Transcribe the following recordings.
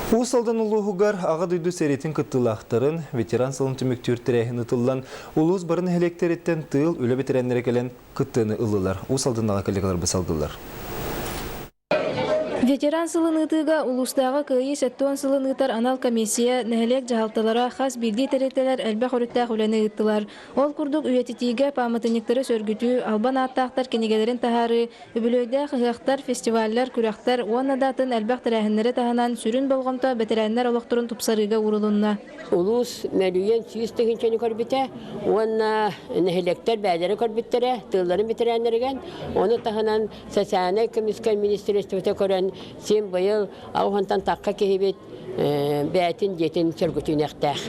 Уус Алдан улууһугар Аҕа дойду сэриитин кыттыылаахтарын ветеран сылын түмүктүүр тэрээһин ытыллан, улуус бары нэһилиэктэриттэн тыыл, үлэ бэтэрээннэрэ кэлэн кыттыыны ыллылар. Уус Алданнаҕа коллегаларбыт салгыллар. Ветеран сылын ыытыыга улуустааҕы Кыайыы 70 сылын ыытар анал комиссия, нэһилиэк дьаһалталара, хас биирдии тэрилтэлэр элбэх өрүттээх үлэни ыыттылар. Ол курдук үйэтитиигэ пааматынньыктары сөргүтүү, албан ааттаахтар кинигэлэрин таһаарыы, Үбүлүөйдээх ыһыахтар, фестиваллар, күрэхтэр уонна да атын элбэх тэрээһиннэри таһынан сүрүн болҕомто бэтэрээннэр олохторун тупсарыыга уурулунна. Улуус мөлүйүөн 100 тыһыынчаны көрбүтэ уонна нэһилиэктэр бэйэлэрэ көрбүттэрэ тыылларын бэтэрээннэригэр. Ону таһынан социальнай көмүскэл министиэристибэтэ көрөн син быйыл аҕыс тахха киһибит бэйэтин дьиэтин сөргүтүнүөхтээх.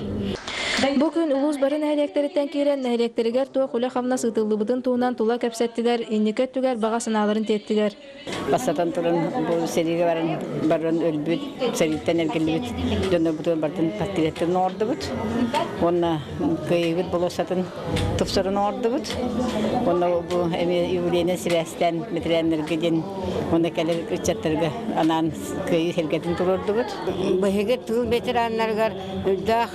Бу күн улуус бары нэһилиэктэриттэн киирэн нэһилиэктэригэр туох үлэ-хамнас ыытыллыбытын туһунан тула кэпсэттилэр, инники өттүгэр баҕа санааларын тиэртилэр. Бастатан туран бу сэриигэ баран баран өлбүт, сэрииттэн эргиллибит дьоннорбутун барытын портретын оҥордубут. Уонна кыайыыбыт болуоссатын тупсаран оҥордубут. Уонна бу эмиэ юбилейынан сибээстээн бэтэрээннэргэ диэн уонна кэлэр ыччаттарга анаан кыайыы сэргэтин туруордубут. Биһиги тыыл ветераннарыгар үрдээх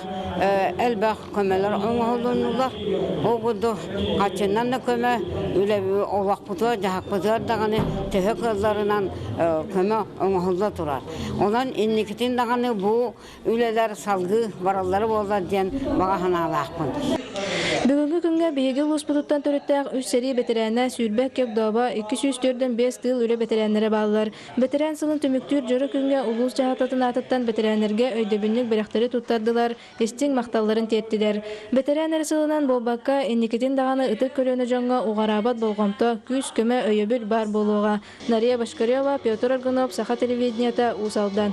элбэх көмөлөр оҥоһулуннулар. Ол курдук хаччынан да көмө, үлэ олохпутугар, дьаһахпытыгар даҕаны төһө кыалларынан көмө оҥоһулла турар. Онон инникитин даҕаны бу үлэлэр салгыы бараллара буоллар диэн баҕа санаалаахпын. Бүгүҥҥү күҥҥэ биһиги улууспутуттан төрүттээх үс сэрии бэтэрээнэ, 22 огдообо, 245 тыыл үлэ бэтэрээннэрэ бааллар. Бэтэрээн сылын түмүктүүр дьоро күҥҥэ улуус дьаһалтатын аатыттан бэтэрээннэргэ өйдөбүнньүк бэлэхтэри туттардылар, истиҥ махталларын тиэртилэр. Бэтэрээн эрэ сылынан буолбакка, инникитин даҕаны ытык көлүөнэ дьоҥҥо уҕараабат болҕомто, күүс-көмө, өйөбүл баар буолуоҕа. Нария Бочкарева, Петр Аргунов, Саха телевидениета, Уус Алдан.